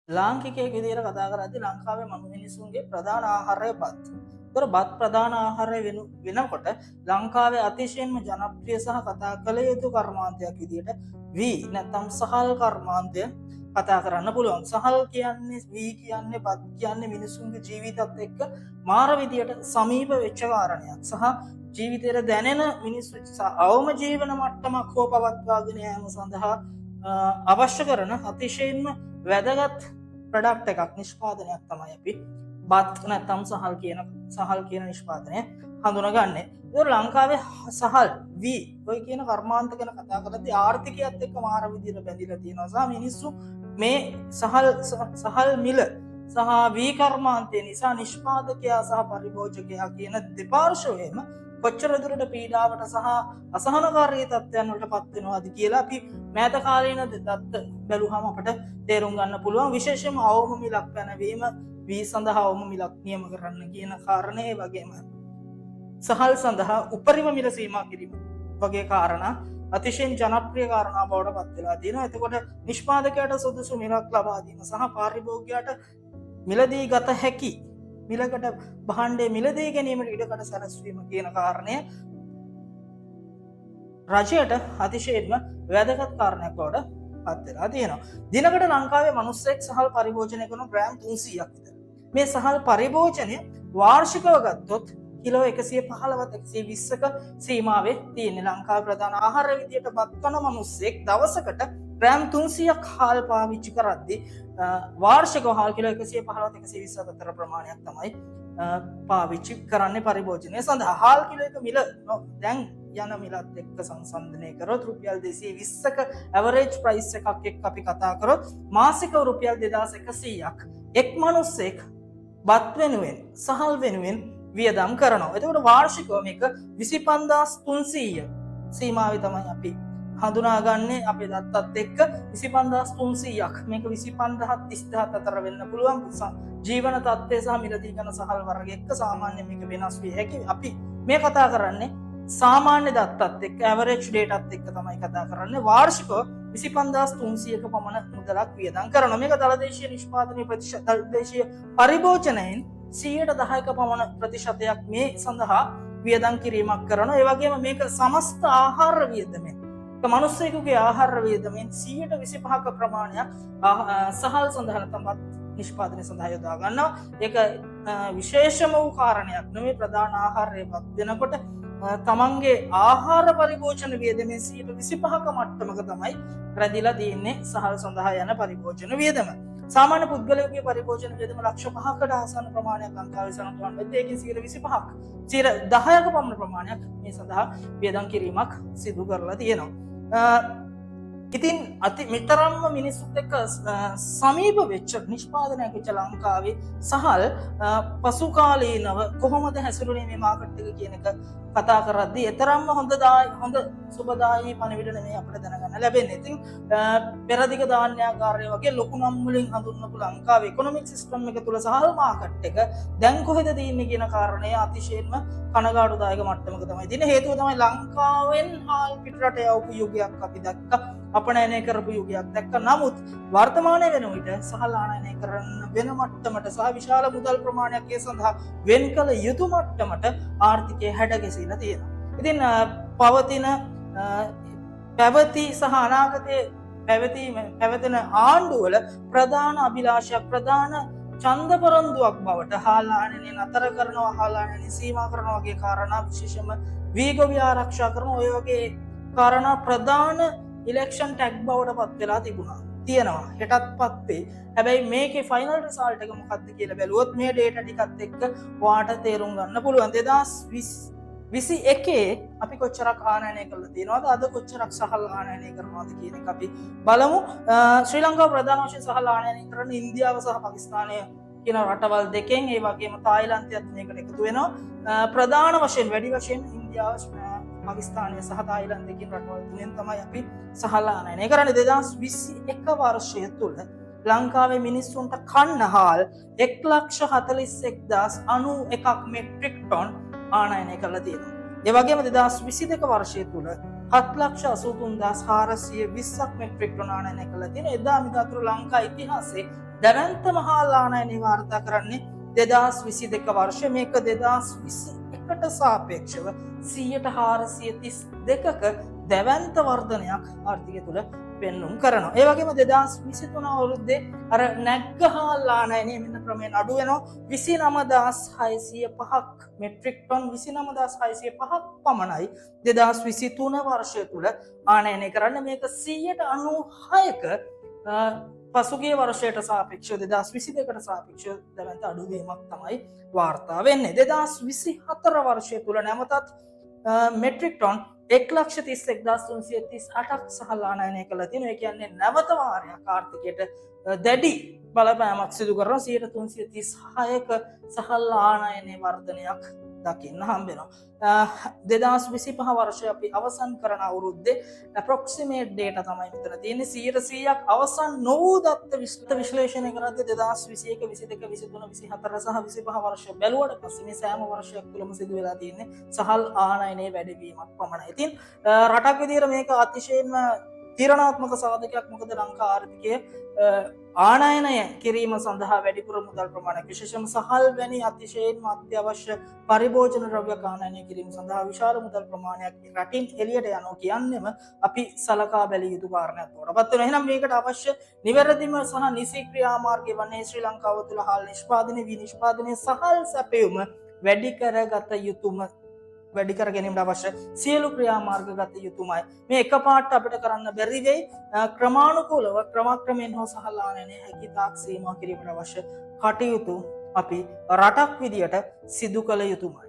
ලාංකිකයෙක් විදිහට කතා කරද්දී ලංකාවේ මම මිනිසුන්ගේ ප්‍රධාන ආහාරය බත්. ඒතර බත් ප්‍රධාන ආහාරය වෙනකොට ලංකාවේ අතිශයින්ම ජනප්‍රිය සහ කතා කළ යුතු කර්මාන්තයක් විදිහට වී නැත්නම් සහල් කර්මාන්තය කතා කරන්න පුළුවන්. සහල් කියන්නේ, වී කියන්නේ, බත් කියන්නේ මිනිසුන්ගේ ජීවිතත් එක්ක මාර විදියට සමීප වෙච්ච කාරණයක් සහ ජීවිතයට දැනෙන මිනිස්සු අවම ජීවන මට්ටමක් හෝ පවත්වාගෙන යාම සඳහා අවශ්‍ය කරන අතිශයින්ම වැදගත් ප්‍රොඩක්ට් එකක්, නිෂ්පාදනයක් තමයි අපි බත් නැත්නම් සහල් කියන නිෂ්පාදනය හඳුනගන්නේ. ඒතකොට ලංකාවේ සහල් වී ඔය කියන කර්මාන්ත ගැන කතා කරද්දී ආර්ථිකයත් එක්ක මාර විදියට බැඳිලා තියෙනවා සහ මිනිස්සු මේ සහල් සහල් මිල සහ වී කර්මාන්තය නිසා නිෂ්පාදකයා සහ පරිභෝජකයා කියන දෙපාර්ශ්වයම කොච්චර දුරට පීඩාවට සහ අසහනකාරී තත්ත්වයන් වලට පත් වෙනවද කියලා අපි මෑත කාලීන දත්ත බැලුවහම අපට තේරුම් ගන්න පුළුවන්. විශේෂයෙන්ම අවම මිලක් පැනවීම, වී සඳහා අවම මිලක් නියම කරන්න කියන කාරණේ වගේම සහල් සඳහා උපරිම මිල සීමා කිරීම වගේ කාරණා අතිශයින් ජනප්‍රිය කාරණා බවට පත් වෙලා තියෙනවා. එතකොට නිෂ්පාදකයාට සුදුසු මිලක් ලබා දීම සහ පාරිභෝගිකයාට මිලදී ගත හැකි මිලකට භාණ්ඩය මිලදී ගැනීමට ඉඩකඩ සැලැස්වීම කියන කාරණය රජයට අතිශයින්ම වැදගත් කාරණයක් බවට පත් වෙලා තියෙනවා. දිනකට ලංකාවේ මිනිස්සෙක් සහල් පරිභෝජනය කරන ග්‍රෑම් 300ක් විතර. මේ සහල් පරිභෝජනය වාර්ෂිකව ගත්තොත් කිලෝ 115ත් 120ක සීමාවේ තියෙන. ලංකාවේ ප්‍රධාන ආහාර විදියට බත් කන මිනිස්සෙක් දවසකට ග්‍රෑම් 300ක් හාල් පාවිච්චි කරද්දී වාර්ෂිකව හාල් කිලෝ 115ත් 120 අතර ප්‍රමාණයක් තමයි පාවිච්චි කරන්නේ පරිභෝජනය සඳහා. හාල් කිලෝ එක මිල දැන් යන මිලත් එක්ක සංසන්දනය කරොත් රුපියල් 220ක ඇවරේජ් ප්‍රයිස් එකක් එක්ක අපි කතා කරොත් මාසිකව රුපියල් 2100ක් එක් මනුස්සෙක් බත් වෙනුවෙන්, සහල් වෙනුවෙන් වියදම් කරනවා. එතකොට වාර්ෂිකව මේක 25,300 සීමාවේ තමයි අපි හඳුනාගන්නේ අපේ දත්තත් එක්ක 25,300ක්. මේක 25,000 30,000 අතර වෙන්න පුළුවන්. ජීවන තත්ත්වය සහ මිලදී ගන්න සහල් වර්ග එක්ක සාමාන්‍ය මේක වෙනස් විය හැකි. අපි මේ කතා කරන්නේ සාමාන්‍ය දත්තත් එක්ක, ඇවරේජ් ඩේටාත් එක්ක තමයි කතා කරන්නේ. වාර්ෂිකව 25,300ක පමණ මුදලක් වියදම් කරනවා. මේක දළදේශීය නිෂ්පාදනයේ ප්‍රතිශත, දළදේශීය පරිභෝජනයෙන් 10%ක පමණ ප්‍රතිශතයක් මේ සඳහා වියදම් කිරීමක් කරනවා. ඒ වගේම මේක සමස්ත ආහාර වියදමෙන්, එක මනුස්සයෙකුගේ ආහාර වියදමෙන් 25%ක ප්‍රමාණයක් සහල් සඳහා නැත්නම් බත් නිෂ්පාදනය සඳහා යොදා ගන්නවා. ඒක විශේෂම වූ කාරණයක් නෙමෙයි. ප්‍රධාන ආහාරය බත් වෙනකොට තමන්ගේ ආහාර පරිභෝජන වියදමෙන් 25%ක මට්ටමක තමයි රැඳිලා තියෙන්නේ සහල් සඳහා යන පරිභෝජන වියදම. සාමාන්‍ය පුද්ගලයෙකුගේ පරිභෝජන වියදම ලක්ෂ 5කට ආසන්න ප්‍රමාණයක් ලංකාවේ සඳහන් වෙද්දී ඒකෙන් 25ක්, 10%ක පමණ ප්‍රමාණයක් මේ සඳහා වියදම් කිරීමක් සිදු කරලා තියෙනවා. ඉතින් අති මෙතරම්ම මිනිස්සුත් එක්ක සමීප වෙච්ච නිෂ්පාදනයක් වෙච්ච ලංකාවේ සහල් පසුකාලීනව කොහොමද හැසිරුණේ මේ මාකට් එක කියන එක කතා කරද්දී එතරම්ම හොඳ සුබදායී පණිවිඩ නෙමෙයි අපිට දැනගන්න ලැබෙන්නේ. ඉතින් පෙරදිග ධාන්‍යාගාරය වගේ ලොකු නම් වලින් හඳුන්වපු ලංකාවේ ඉකොනොමික් සිස්ටම් එක තුල සහල් මාකට් එක දැන් කොහෙද තියෙන්නේ කියන කාරණය අතිශයින්ම කනගාටුදායක මට්ටමක තමයි තියෙන්නේ. හේතුව තමයි ලංකාවෙන් හාල් පිටරට යවපු යුගයක් අපි දැක්කා. අපනයනය කරපු යුගයක් දැක්ක. නමුත් වර්තමානය වෙන විට සහල් ආනයනය කරන්න වෙන මට්ටමට සහ විශාල මුදල් ප්‍රමාණයක් ඒ සඳහා වෙන් කළ යුතු මට්ටමට ආර්ථිකය හැඩ ගැසිලා තියෙනවා. ඉතින් පවතින පැවති සහ අනාගතයේ පැවතෙන ආණ්ඩුවල ප්‍රධාන අභිලාෂයක්, ප්‍රධාන ඡන්ද පොරොන්දුවක් බවට හාල් ආනයනය නතර කරනවා, හාල් ආනයනය සීමා කරනවා වගේ කාරණා, විශේෂයෙන්ම වී ගොවි ආරක්ෂා කරන ඔය වගේ කාරණා ප්‍රධාන ඉලෙක්ෂන් ටැග් බවට පත් වෙලා තිබුණා, තියෙනවා, හෙටත් පත් වෙයි. හැබැයි මේකේ ෆයිනල් රිසල්ට් එක මොකක්ද කියලා බැලුවොත් මේ ඩේටා ටිකත් එක්ක ඔයාට තේරුම් ගන්න පුළුවන් 2021 අපි කොච්චරක් ආනයනය කරලා තියෙනවද, අද කොච්චරක් සහල් ආනයනය කරනවද කියන එක අපි බලමු. ශ්‍රී ලංකාව ප්‍රධාන වශයෙන් සහල් ආනයනය කරන ඉන්දියාව සහ පාකිස්තානය කියන රටවල් දෙකෙන්, ඒ වගේම තායිලන්තයත් මේකට එකතු වෙනවා. ප්‍රධාන වශයෙන්, වැඩි වශයෙන් ඉන්දියාව, පාකිස්තානය සහ තායිලන්තය කියන රටවල් තුනෙන් තමයි අපි සහල් ආනයනය කරන්නේ. 2021 වර්ෂය තුළ ලංකාවේ මිනිස්සුන්ට කන්න හාල් 1,41,091 මෙට්‍රික් ටොන් ආනයනය කරලා තියෙනවා. ඒ වගේම 2022 වර්ෂය තුළ 7,83,420ක් මෙට්‍රික් ටොන් ආනයනය කරලා තියෙනවා. එදා මිදාතුරු ලංකා ඉතිහාසයේ දැවැන්තම හාල් ආනයනය වාර්තා කරන්නේ 2022 වර්ෂ. මේක 2021ට සාපේක්ෂව 432%ක දැවැන්ත වර්ධනයක් ආර්ථිකය තුළ පෙන්නුම් කරනවා. ඒ වගේම 2023 අවුරුද්දේ අර නැග්ග හාල් ආනයනය මෙන්න ක්‍රමයෙන් අඩු වෙනවා. 29,605ක්, මෙට්‍රික් ටොන් 29,605ක් පමණයි 2023 වර්ෂය තුළ ආනයනය කරන්න. මේක 96%ක පසුගිය වර්ෂයට සාපේක්ෂව, 2022කට සාපේක්ෂව දැවැන්ත අඩුවීමක් තමයි වාර්තා වෙන්නේ. 2024 වර්ෂය තුළ නැවතත් මෙට්‍රික් ටොන් 1,31,338ක් සහල් ආනයනය කළා තියෙනවා. ඒ කියන්නේ නැවත වාරයක් ආර්ථිකයට දැඩි බලපෑමක් සිදු කරනවා. 336%ක සහල් ආනයනයේ වර්ධනයක් දකින්න හම්බ වෙනවා. 2025 වර්ෂය අපි අවසන් කරන අවුරුද්දේ ඇප්‍රොක්සිමේට් ඩේටා තමයි මෙතන තියෙන්නේ. 100%ක් අවසන් නොවූ දත්ත විශ්ලේෂණය කරද්දී 2021, 22, 23, 24 සහ 25 වර්ෂය බැලුවට පස්සේ මේ සෑම වර්ෂයක් තුළම සිදු වෙලා තියෙන්නේ සහල් ආනයනයේ වැඩිවීමක් පමණයි. ඉතින් රටක් විදිහට මේක අතිශයින්ම තීරණාත්මක සාධකයක්. මොකද ලංකා ආර්ථිකය ආනයනය කිරීම සඳහා වැඩිපුර මුදල් ප්‍රමාණයක්, විශේෂයෙන්ම සහල් වැනි අතිශයින්ම අත්‍යවශ්‍ය පරිභෝජන ද්‍රව්‍ය ආනයනය කිරීම සඳහා විශාල මුදල් ප්‍රමාණයක් රටින් එළියට යනවා කියන්නෙම අපි සලකා බැලිය යුතු කාරණයක් බවට පත් වෙනවා. එහෙනම් මේකට අවශ්‍ය නිවැරදිම සහ නිසි ක්‍රියාමාර්ගය වන්නේ ශ්‍රී ලංකාව තුළ හාල් නිෂ්පාදනය, වී නිෂ්පාදනය, සහල් සැපයුම වැඩි කරගත යුතුම, වැඩි කර ගැනීමට අවශ්‍ය සියලු ක්‍රියාමාර්ග ගත යුතුමයි. මේ එකපාරට අපිට කරන්න බැරි වෙයි. ක්‍රමානුකූලව ක්‍රමක්‍රමයෙන් හෝ සහල් ආනයනය හැකි තාක් සීමා කිරීමට අවශ්‍ය කටයුතු අපි රටක් විදියට සිදු කළ යුතුමයි.